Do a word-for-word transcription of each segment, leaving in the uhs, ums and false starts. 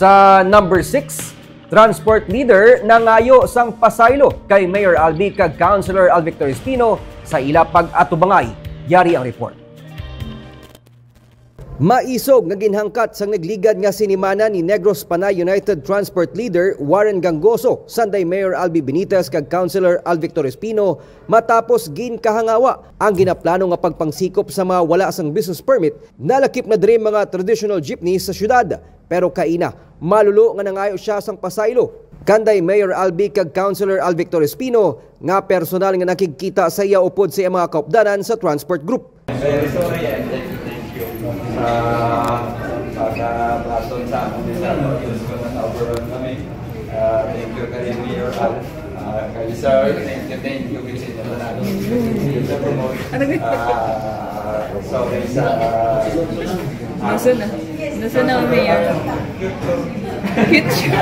Sa number six, transport leader nangayo sang pasaylo kay Mayor Albi kag Councilor Alvictor Espino sa ila pag-atubangay. Yari ang report. Maisog nga ginhangkat sang nagligad nga sinimana ni Negros Panay United Transport Leader Warren Gangoso, Sunday Mayor Albi Benitez kag Councilor Alvictor Espino matapos ginkahangawa ang ginaplano nga pagpangsikop sa mga wala sang business permit. Nalakip na diri mga traditional jeepney sa syudad, pero kaina malulo nga nangayo siya sang pasaylo kanday Mayor Albi kag Councilor Alvictor Espino nga personal nga nakigkita sa iya upod sa iya mga kaupdanan sa transport group. Very sorry and thank you, thank you. Sa pagkataton sa amon sa pag-use ko ng overall kami. Ah, thank you kay Mayor Al. Ah, kay Sir, thank you, thank you kay Sir Fernando. Sa promote. Ah, sorry sa, ah, Nasa na? Nasa na ang mayor? Cute siya.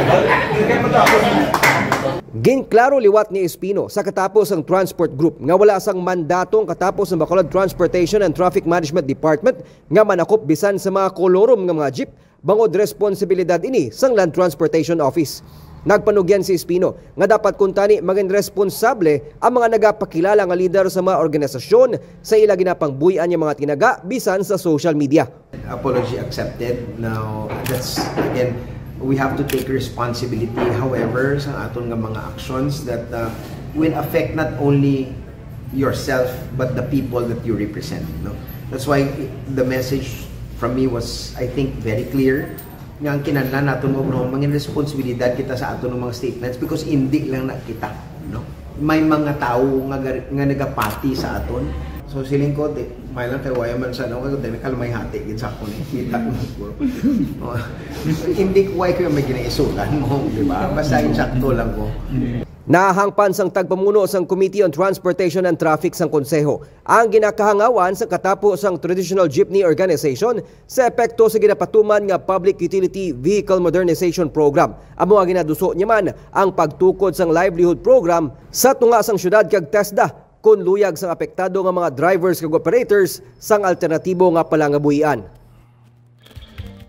Ginklaro liwat ni Espino sa katapos ang transport group nga wala sang mandatong katapos ang Bacolod Transportation and Traffic Management Department nga manakop bisan sa mga kolorom nga mga jeep, bangod responsibilidad ini sang Land Transportation Office. Nagpanugyan si Espino nga dapat kuntani mangin responsable ang mga nagapakilala nga lider sa mga organisasyon sa ila ginapangbuy-an nga mga tinaga bisan sa social media. Apology accepted. Now, that's, again, we have to take responsibility, however, sa aton nga mga actions that, uh, will affect not only yourself but the people that you represent, no? That's why the message from me was, I think, very clear, nga ang kinahanglan naton mo, no, mangin responsibilidad kita sa aton mga statements because indi lang na kita, no? May mga tawo nga gar-, nga nagapati sa aton. So, siling ko, di, may lang kay waya man sa, no, kay dami ka may hati gid sa akon, eh. Kita mo siguro. Oh. Hindi ko, why ko may ginaisulan mo, di ba? Basta insakto lang ko. Nahangpan sang tagpamuno sang Committee on Transportation and Traffic sang Konseho ang ginakahangawan sa katapo sang Traditional Jeepney Organization sa epekto sa ginapatuman nga Public Utility Vehicle Modernization Program. Amo nga ginaduso niya man ang pagtukod sang livelihood program sa tunga sang syudad kag TESDA kon luyag sang apektado nga mga drivers kag operators sang alternatibo nga palangabuhian.